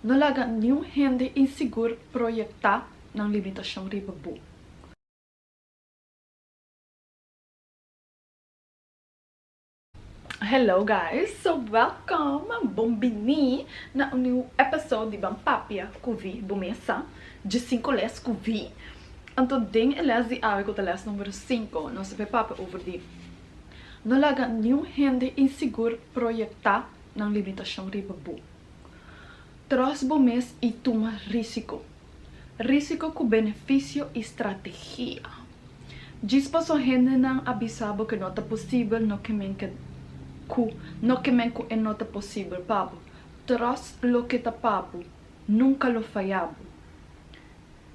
No laga niun hende insigur proyektá nan limitashon riba bo. Hello guys, so welcome, bon bini na un new episode di Ban Papia ku Vi, bo mesa, dje sinku les ku Vi. Anto den e les di awe ku ta les numero sinku, nos ta bai papia over di no laga niun hende insigur proyektá nan limitashon riba bo. Trust bo mes i tuma risiko. Risiko ku benefisio i strategia. Djis paso hendenan a bisa bo ke no ta posibel no ke men ke ku no ke men ku e no ta posibel pa bo. Trust loke ta pa bo, nunka lo faya bo.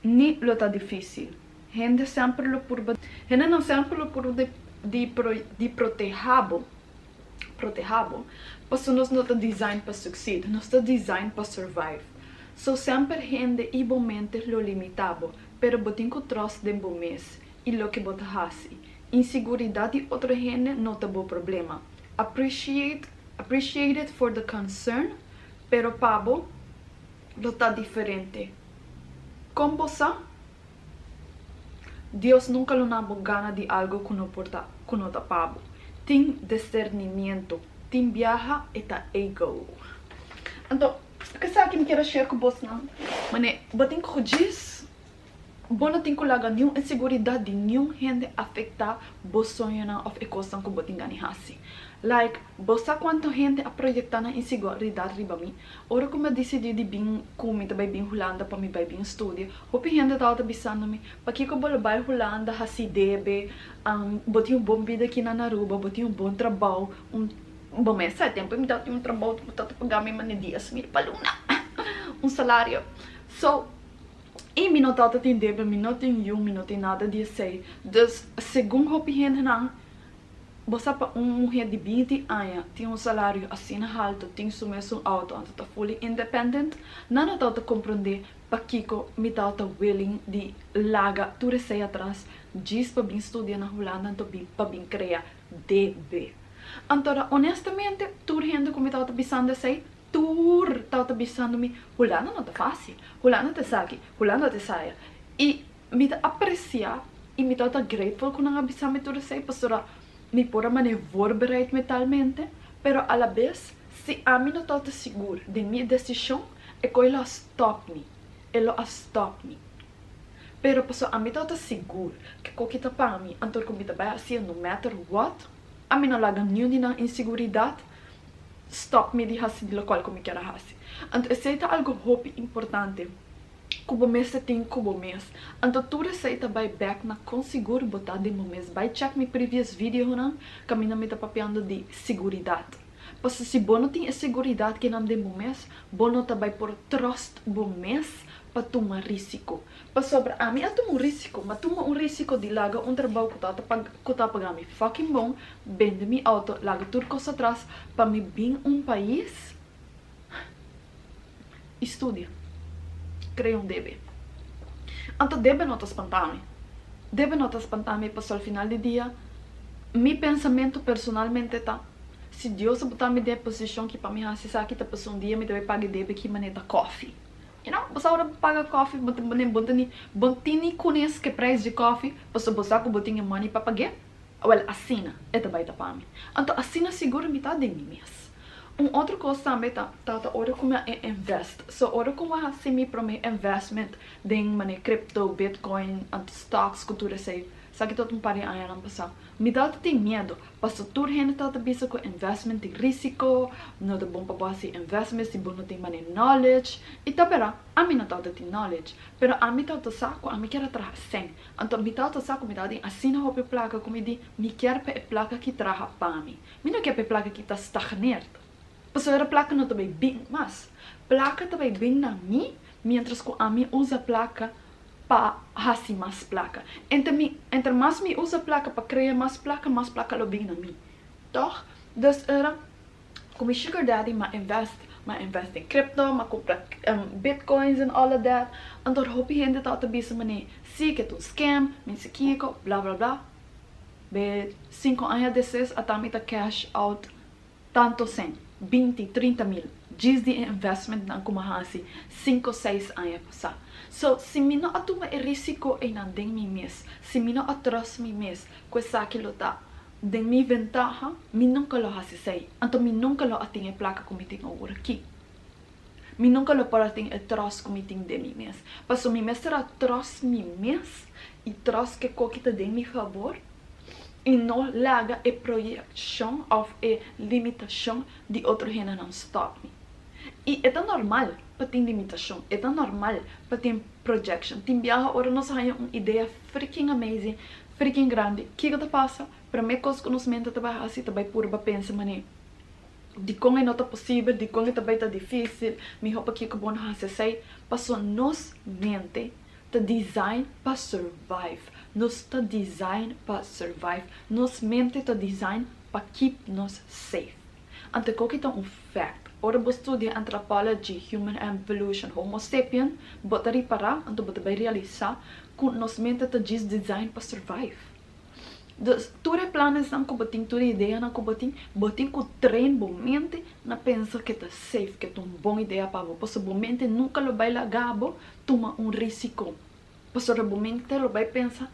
Ni lo ta difisil. Hende semper lo purba hendenan semper lo purba di di di proteha bo proteha bo paso nos no ta design pa succeed nos ta design pa survive. So semper hende i bo mente lo limita bo. Pero bo tin ku tròst den bo mes i loke bo ta hasi. Insiguridat di otro hende no ta bo problema. Appreciate appreciate it for the concern, pero pa bo lo ta diferente. Kon bo sa? Dios nunka lo na bo gana di algo ku no por ta ku no ta pa bo. Tin discernimiento. Tin biaha e ta ego. Anto. Esaki mi kier a share ku bosnan. Mane, bo tin ku djis, bo no tin ku laga niun inseguridat di niun hende afektá bo soñonan òf e kosnan ku bo tin gana di hasi. Like, bo sa kuantu hende a proyektá nan inseguridat riba mi? Ora ku mi a disidí di bin ku mi ta bai bin Hulanda pa mi bai bin studia, hopi hende tabata bisando mi, Pakiko bo lo bai Hulanda hasi debe? Bo tin un bon bida aki na Aruba, bo tin un bon trabou, un. Bo mes sa e tempu mi tabata tin un trabou ku tabata paga mi mane dies mil pa luna, un salario. So, i mi no tabata tin debe, mi no tin yu, mi no tin nada di esei. Dus, segun hopi hendenan, bo sa pa un muher di binti aña tin un salario asina haltu, tin su mesun auto, anto ta fully independent, nan no tabata komprondé pakiko mi tabata willing di laga tur esei atras djis pa bin studia na Hulanda anto bin pa bin krea debe. Antora, honestamente, tur hende ku mi tabata bisando esei, tur tabata bisando mi, Hulanda no ta fásil, Hulanda ta esaki, Hulanda ta esaya. I mi ta apresiá i mi tabata grateful ku nan a bisa mi tur esei, pasobra mi por a manera voorbereid mentalmente, pero alabes si ami no tabata sigur den mi desishon, e koe lo a stòp mi, e lo a stòp mi. Pero pasobra ami tabata sigur ku koki ta pa mi, anto ku mi ta bai hasié no matter what, ami no laga niun di nan inseguridat stòp mi di hasi di lokual ku mi kier a hasi. Anto esei ta algu hopi importante ku bo mester tin ku bo mes. Anto tur esei ta bai bèk na kon sigur bo ta den bo mes. Bai chèk mi previous videonan kaminda mi ta papiando di siguridat. Pasobra si bo no tin e siguridat kinan den bo mes, bo no ta bai por trust bo mes pa tuma risiko. Pasobra ami a tuma un risiko, m'a tuma un risiko di laga un trabou ku tabata pag ku ta paga mi fucking bon, bende mi auto, laga tur kos atras pa mi bin un pais i studia. Krea un debe. Anto debe no ta spanta mi. Debe no ta spanta mi pasobra al final di dia mi pensamentu personalmente ta, si Dios a bota mi den e posishon ki pa mi hasi esaki ta pasobra un dia mi ta bai paga e debe ki manera ta kofi. You know, bo sa ora bo paga kofi, bo ta bo ta ni bo tin ni kunes ke prijs di kofi, pasobra bo sa ku bo tin e money pa pag'é. Awel, asina e ta bai ta pa mi. Anto asina sigur mi ta den mi mes. Un otro kos tambe ta ta ta ora ku mi a invest. So ora ku mi a hasi mi prome investment den manera crypto, bitcoin, anto stocks ku tur esei, esaki tabata un par di añanan pasá. Mi tabata tin miedu, pasobra tur hende tabata bisa ku investment tin risiko, no ta bon pa bo hasi investment si bo no tin manera knowledge. I ta bera, ami no tabata tin knowledge, pero ami tabata sa ku ami kier a traha sèn. Anto mi tabata sa ku mi tabatin asina hopi plaka ku mi di, mi kier pa e plaka aki traha pa mi. Mi no kier pa e plaka aki ta stagneerd. Pasobra plaka no ta bai bin mas. Plaka ta bai bin na mi mientras ku ami usa plaka pa hasi mas plaka. Entre mi, entre mas mi usa plaka pa krea mas plaka, mas plaka lo bin na mi. Tòg? Dus era ku mi sugar daddy m'a invest, m'a invest den crypto, m'a kumpra bitcoins and all of that. Anto hopi hende tabata bisa manera, si ke ta un scam, mi si kiko, bla bla bla. Be sinku aña despues ata mi ta cash out tanto sen, binti, trinta mil. Djis di e investmentnan ku mi a hasi sinku seis aña pasá. So, si mi no a tuma e risiko einan den mi mes, si mi no a trust mi mes ku esaki lo ta den mi ventaha, mi nunka lo hasi esei. Anto mi nunka lo a tin e plaka ku mi tin awor aki. Mi nunka lo por a tin e trust ku mi tin den mi mes. Pasobra mi mester a trust mi mes i trust ku e koki ta den mi fabor i no laga e proyekshon òf e limitashon di otro hendenan stòp mi. I e ta normal pa tin limitashon, e ta normal pa tin projection. Tin biaha ora nos haña un idea freaking amazing, freaking grandi, kiko ta pasa? Promé kos ku nos mente ta bai hasi ta bai purba pensa manera, Dikon e no ta posibel? Dikon e ta bai ta difísil? Mihó pakiko bo no hasi esei? Pasobra nos mente ta design pa survive. Nos ta design pa survive. Nos mente ta design pa keep nos safe. Anto koki ta un fact. Ora bo studia anthropology, human evolution, homo sapien, bo ta ripará, anto bo ta bai realisá ku nos mente ta djis design pa survive. Dus, tur e planesnan ku bo tin, tur e ideanan ku bo tin, bo tin ku train bo mente na pensa ke ta safe, ke ta un bon idea pa bo. Pasobra bo mente nunka lo bai laga bo tuma un risiko. Pasobra bo mente lo bai pensa,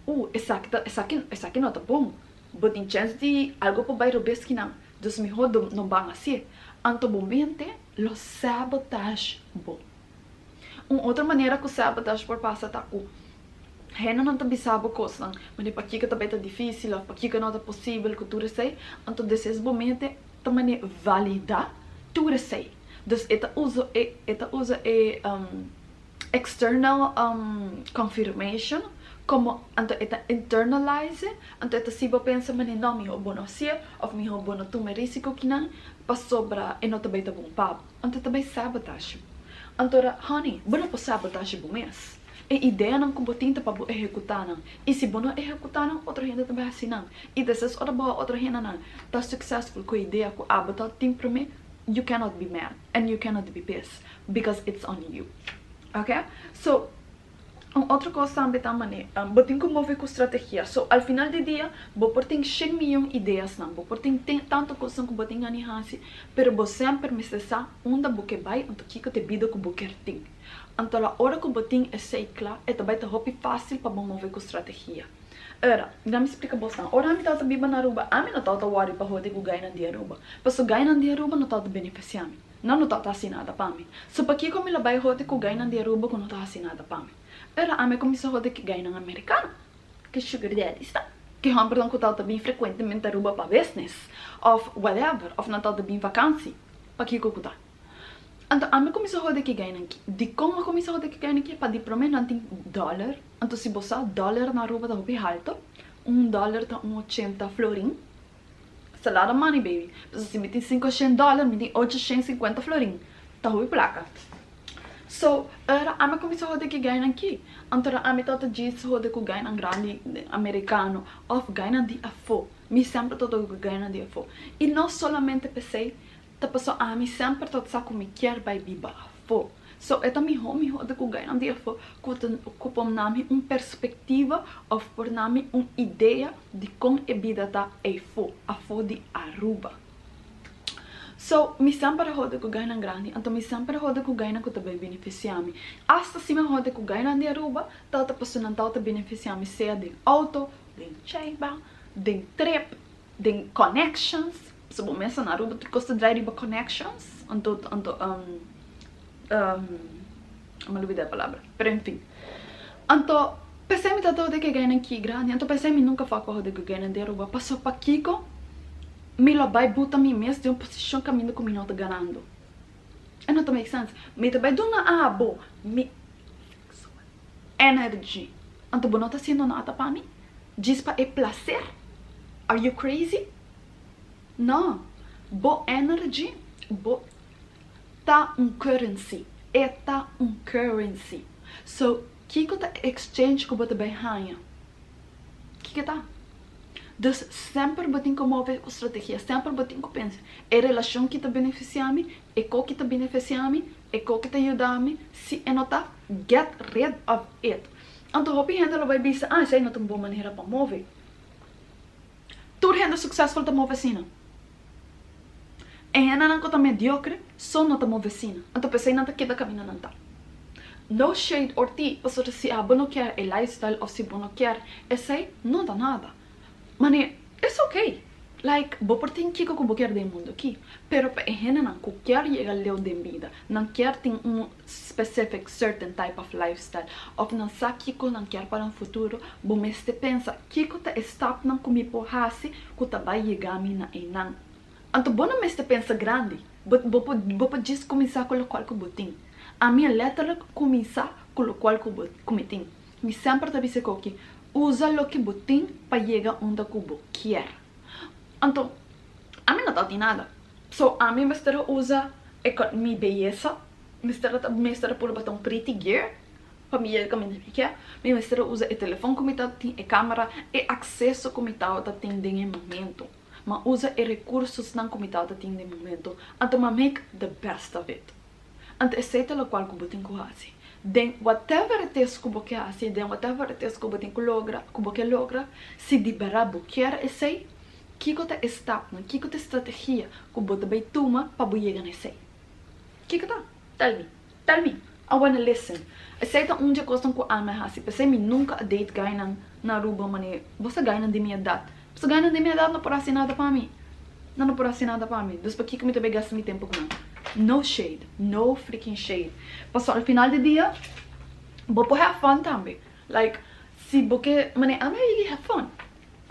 Uh, esaki ta, esaki, esaki no ta bon. Bo tin chèns di algu por bai robes kinan, dus mihó no ban hasié. Anto bo mente lo sabotage bo. Un otro manera ku sabotage por pasa ta ku hendenan ta bisa bo kosnan, manera pakiko ta bai ta difísil òf pakiko no ta posibel ku tur esei, anto despues bo mente ta manera validá tur esei. Dus e ta usa e e ta usa e external confirmation komo anto e ta internalize, anto e ta si bo pensa manera no mihó bo no hasié òf mihó bo no tuma e risiko kinan pasobra e no ta bai ta bon pa bo. Anto ta bai sabotage bo. Anto ora, honey, bo no por sabotage bo mes. E ideanan ku bo tin ta pa bo ehekutá nan. I si bo no ehekutá nan, otro hende ta bai hasi nan. I despues ora bo otro hendenan ta successful ku e idea ku abo ta tin promé, you cannot be mad and you cannot be pissed because it's on you. Ok? So, Un otro kos tambe ta mane bo tin ku move ku strategia. So al final di dia bo por tin shen miyon ideasnan, bo por tin tantu kosnan ku bo tin gana di hasi, pero bo semper mester sa unda bo ke bai anto kiko ta e bida ku bo kier tin. Anto la ora ku bo tin esei kla e ta bai ta hopi fasil pa bo move ku strategia. Ora, na mi splika bosnan, ora ami tabata biba na Aruba ami no tabata wòri pa hode ku gainan di Aruba, pasobra gainan di Aruba no tabata benefisiá mi. Nan no ta hasi nada pa mi. So pakiko mi lo bai hode ku gainan di Aruba ku no ta hasi nada pa mi? Ora ami a kuminsá hode ku gainan amerikano, ku sugar daddies ta, ku hòmbernan ku tabata bin frekuentemente Aruba pa business òf whatever, òf nan tabata bin vakansi, pakiko ku ta. Anto ami a kuminsá hode ku e gainan aki. Dikon mi a kuminsá hode ku e gainan aki? Pa di promé nan tin dòler, anto si bo sa dòler na Aruba ta hopi halto, un dòler ta un ochenta florin. It's a lot of money baby. Pasobra si mi tin 500 dollar, mi tin 850 florin. Ta hopi plaka. So, ora ami a kuminsá hode ku e gainan aki. Anto ora ami tabata djis hode ku gainan grandi amerikano òf gainan di afó. Mi semper tabata hode ku gainan di afó. I no solamente p'esei, ta pasobra ami semper tabata sa ku mi kier bai biba afó. So e ta mihó mihó di ku gainan di afó ku ta ku por nami un perspektiva òf por nami un idea di kon e bida ta eifó, afó di Aruba. So mi semper a hode ku gainan grandi, anto mi semper a hode ku gainan ku ta bai benefisiá mi. Asta si mi a hode ku gainan di Aruba, tabata pasobra nan tabata benefisiá mi sea den outo, den cheiba, den trip, den connections, pasobra bo mes sa na Aruba tur kos ta drai riba connections, anto anto mi a lubida e palabra, pero en fin. Anto p'esei mi ta hode ku e gainan ki grandi, anto p'esei mi nunka fak pa hode ku e gainan di Aruba, pasobra pakiko mi lo bai buta mi mes den un posishon kaminda ku mi no ta ganando? E no ta make sense. Mi ta bai duna abo mi energy, anto bo no ta hasiendo nada pa mi? Djis pa e placer? Are you crazy? No, bo energy, bo ta un currency, e ta un currency. So, kiko ta e exchange ku bo ta bai haña? Kiko ta? Dus semper bo tin ku move ku strategia, semper bo tin ku pensa, e relashon ki ta benefisiá mi, e ko ki ta benefisiá mi, e ko ki ta yuda mi, si e no ta, get rid of it. Anto hopi hende lo bai bisa, ah, esei no ta un bon manera pa move. Tur hende successful ta move asina. E hendenan ku ta mediocre so no ta move asina. Anto p'esei nan ta keda kaminda nan ta. No shade or tea, pasobra si abo no kier e lifestyle of si bo no kier esei, no ta nada. Mane, it's ok. Like, bo por tin kiko ku bo kier den e mundu aki, pero pa e hendenan ku kier yega leu den bida, nan kier tin un specific certain type of lifestyle of nan sa kiko nan kier pa nan futuro, bo mester pensa kiko ta e stapnan ku mi por hasi ku ta bai yega mi na einan. Anto bo no mester pensa grandi, bo bo por bo por djis kuminsá ku lokual ku bo tin. Ami a letterlijk kuminsá ku lokual ku bo ku mi tin. Mi semper ta bisa koki, usa loke bo tin pa yega unda ku bo kier. Anto, ami no ta tin nada. So, ami mester a usa e mi beyesa, mester a mester a purba ta un pretty girl pa mi yega kaminda mi kier. Mi mester a usa e telefon ku mi ta tin, e kamera, e akseso ku mi tabata tin den e momento. M'a usa e rekursosnan ku mi tabata tin den momento, anto m'a make the best of it. Anto esei ta lokual ku bo tin ku hasi. Den whatever it is ku bo ke hasi, den whatever it is ku bo tin ku logra, ku bo ke logra, si di bèrdat bo kier esei, kiko ta e stapnan, kiko ta e strategia ku bo ta bai tuma pa bo yega na esei? Kiko ta? Tell me. Tell me. I wanna listen. Esei ta un dje kosnan ku ami a hasi. P'esei mi nunka a date guynan na Aruba manera bo sa guynan di mi edat. Pasobra guynan di mi edat no por hasi nada pa mi. Nan no por hasi nada pa mi. Dus pakiko mi ta bai gasta mi tempu ku nan? No shade. No freaking shade. Pasobra al final di dia bo por have fun tambe. Like si bo ke manera ami a yegi have fun.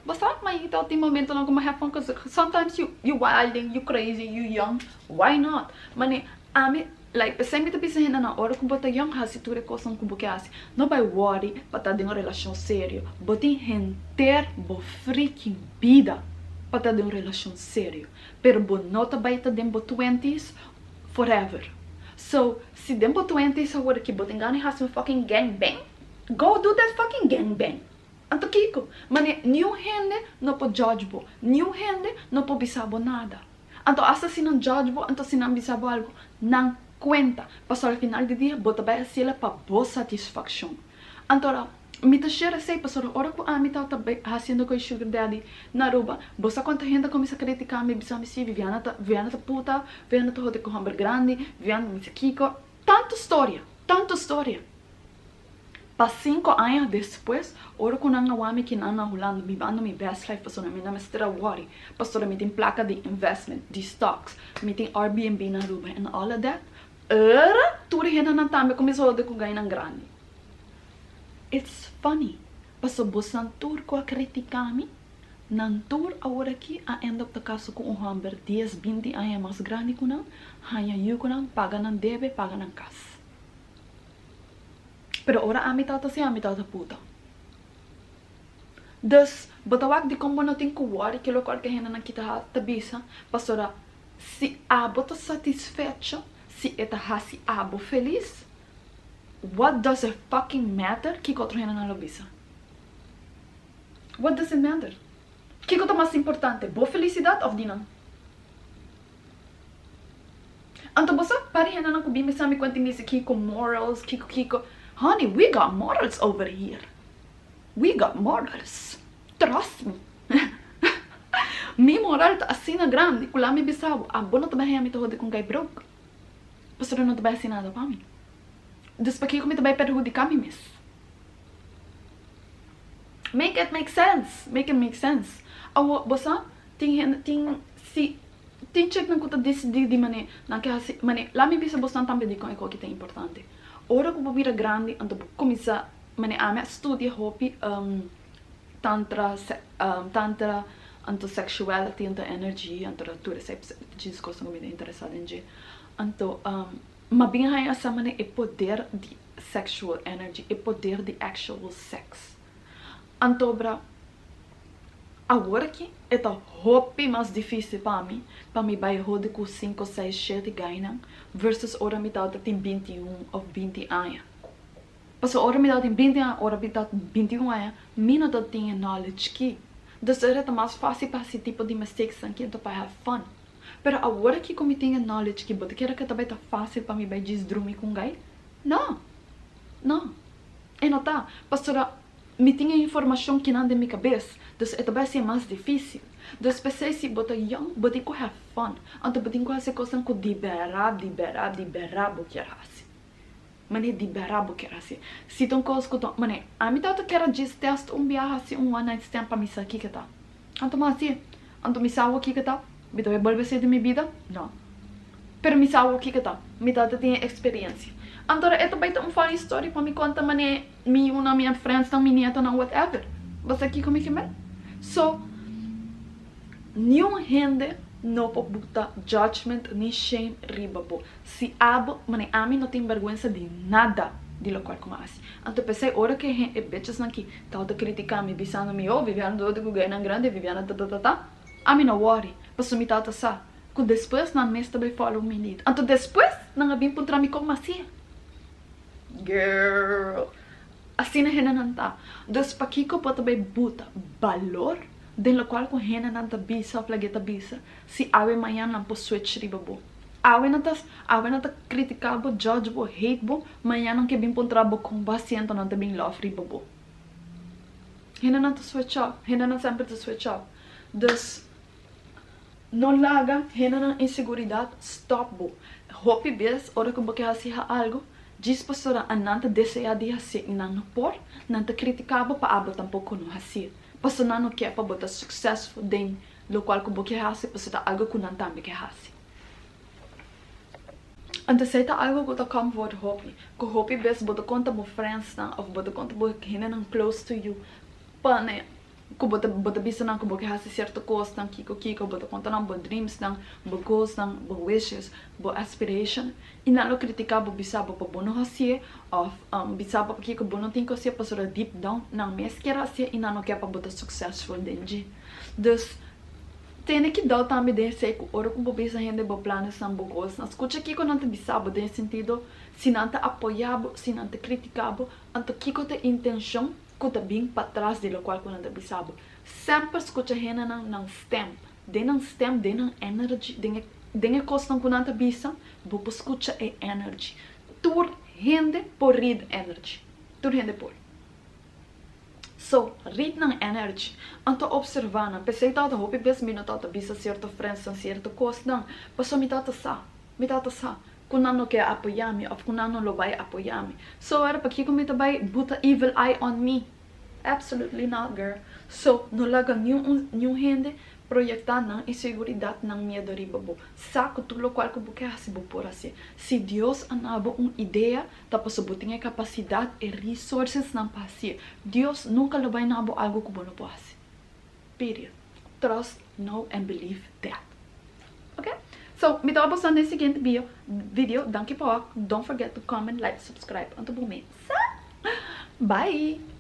Bo sa ma yegi ta tin momentonan ku mi have fun cause sometimes you you wilding, you crazy, you young. Why not? Manera ami like p'esei mi ta bisa hendenan ora ku bo ta young hasi tur e kosnan ku bo ke hasi. No bai worry pa ta den un relashon serio. Bo tin henter bo freaking bida pa ta den un relashon serio. Pero bo no ta bai ta den bo twenties forever. So, si den bo twenties awor aki bo tin gana di hasi un fucking gang bang, go do that fucking gang bang. Anto kiko? Mane niun hende no por judge bo. Niun hende no por bisa bo nada. Anto asta si nan judge bo, anto si nan bisa bo algo, nan cuenta. Pasobra al final di dia bo ta bay haciela pa bo satisfaccion. Anto ora, mi ta share esey pasobra ora cu ami tabata haciendo cu e sugar daddy na Aruba, bo sa cuanto hende a cuminsa critica mi, bisa mi si Viviana ta, Viviana ta puta, Viviana ta hode cu homber grandi, Viviana mi sa kico. Tanto storia, tanto storia. Pa cinco aña despues, ora cu nan a wak mi kinan na Hulanda bibando mi best life pasobra mi no mester a worry pasobra mi tin placa di investment, di stocks, mi tin Airbnb na Aruba and all of that, ora tur e hendenan tambe cuminsa hode cu gainan grandi. It's funny, pasobra bosan tur cu a critica mi, nan tur awor aki a end up ta casa cu un homber dies, binti aña mas grandi cu nan, haña yu cu nan, paga nan debe, paga nan cas. Pero ora ami tabata así, ami tabata puta. Dus, bo ta wak dikon bo no tin ku wòri ke lokual ke hendenan ki ta ta bisa, pasobra si abo ta satisfecho, si e ta hasi abo felis, what does it fucking matter kiko otro hendenan lo bisa? What does it matter? Kiko ta mas importante, bo felisidat òf di nan? Anto bo sa pari hendenan ku bin bisa mi kuanti mi bisa kiko morals, kiko kiko. Honey, we got morals over here. We got morals. Trust me. Mi moral ta asina grandi ku laat mi bisa bo, abo no ta bai haña mi ta hode ku un guy broke. Pasobra no ta bai hasi nada pa mi. Dus pakiko mi ta bai perhudiká mi mes? Make it make sense. Make it make sense. Awo, bo sa, tin hende, tin, si Tin cheknan ku ta disidí di manera nan ke hasi manera. Laat mi bisa bosnan tambe dikon e koki ta importante. Ora ku bo bira grandi anto bo kuminsá manera ami a studia hopi tantra tantra anto sexuality anto energy anto tur esei djis kosnan ku mi ta interesá den dje. Anto mi a bin haña sa manera e poder di sexual energy, e poder di actual sex. Antobra awor aki e ta hopi mas dificil pa mi pa mi bay hode cu cinco, seis, shete guynan versus ora mi tabata tin 21 of 20 aña. Pasobra ora mi tabata tin 20 aña, ora mi tabata tin 21 aña, mi no tabata tin e knowledge ki. Dus era ta mas facil pa haci tipo di mistakes nan ki anto pa have fun. Pero awor aki cu mi tin e knowledge ki, bo ta kere cu ta bay ta facil pa mi bay djis drumi cu un guy? No! No! E no ta. Pasobra. Mi tin e informashon kinan den mi kabes, dus e ta bai hasié mas difísil. Dus p'esei si bo ta yòn, bo tin ku have fun. Anto bo tin ku hasi kosnan ku di bèrdat, di bèrdat, di bèrdat bo kier hasi. Manera di bèrdat bo kier hasi. Si ta un kos ku ta, manera, ami tabata kier a djis tèst un biaha hasi un one night stand pa mi sa kiko ta. Anto mi hasié. Anto mi sa awor kiko ta. Mi ta bai bolbe hasié den mi bida? No. Pero mi sa awor kiko ta. Mi tabata tin e eksperensia. Anto e ta bai ta un funny story pa mi konta manera mi yunan, mi friendsnan, mi nietonan, whatever. Bo sa kiko mi ke mei? So, niun hende no por buta judgment ni shame riba bo. Si abo, manera ami no tin bergwensa di nada di lokual ku mi a hasi. Anto p'esei ora ku e e bitchesnan ki tabata kritika mi bisando mi, oh Viviana ta ku gaynan grandi, Viviana ta ta ta ta, ami no worry, pasobra mi tabata sa ku despues nan mes ta bai follow mi lead. Anto despues nan a bin puntra mi kon mi hasié. Girl! Asina hendenan ta. Dus pakiko bo ta bai buta balor den lokual ku hendenan ta bisa òf lag'é ta bisa si awe mañan nan por switch riba bo? Awe nan ta awe nan ta kritiká bo, judge bo, hate bo, mañan nan ke bin puntra bo kon bo hasiendo nan ta bin love riba bo. Hendenan ta switch up, hendenan semper ta switch up. Dus no laga hendenan inseguridat stop bo. Hopi bes ora ku bo ke hasi algu, djis pasobra nan ta deseá di hasié i nan no por, nan ta kritiká bo pa abo tampoko no hasié. Pasobra nan no ke pa bo ta successful den lokual ku bo ke hasi pasobra ta algu ku nan tambe ke hasi. Anto esei ta algu ku ta comfort hopi, ku hopi bes bo ta konta bo friendsnan òf bo ta konta bo hendenan close to you pa ne ku bo ta bo ta bisa nan ku bo ke hasi sierto kosnan kiko kiko bo ta konta nan bo dreamsnan, bo goalsnan, bo wishes, bo aspiration i nan lo kritiká bo bisa bo pa bo no hasié òf bisa bo pakiko bo no tin ku hasié pasobra deep down nan mes kier hasié i nan no ke pa bo ta successful den dje. Dus tene kidao tambe den esei ku ora ku bo bisa hende bo planesnan, bo goalsnan, skucha kiko nan ta bisa bo den e sentido si nan ta apoyá bo, si nan ta kritiká bo, anto kiko ta e intenshon ku ta bin patras di lokual ku nan ta bisa bo. Semper skucha hendenan nan stem, den nan stem, den nan energy, den e den e kosnan ku nan ta bisa, bo por skucha e energy. Tur hende por read energy, tur hende por. So, read nan energy. Anto observa nan. P'esei tabata hopi bes mi no tabata bisa cierto friendsnan cierto cosnan, pasobra mi tabata sa, mi tabata sa cu nan no ke apoya mi of cu nan no lo bay apoya mi. So, era pakico mi ta bay buta evil eye on me? Absolutely not, girl. So, no laga niun niun hende Proyectá nan inseguridad, nan miedo riba bo. Sa cu tur locual cu bo ke haci, bo por haci. Si Dios a na bo un idea, ta pasobra bo tin e capacidad, e resourcesnan pa hacié. Dios nunca lo bay na bo algo cu bo no por haci. Period. Trust, know and believe that. Ok? So, mi ta wak boso den e siguiente bio, video. Danki pa wak. Don't forget to comment, like, subscribe. Anto bo mes sa. Bye!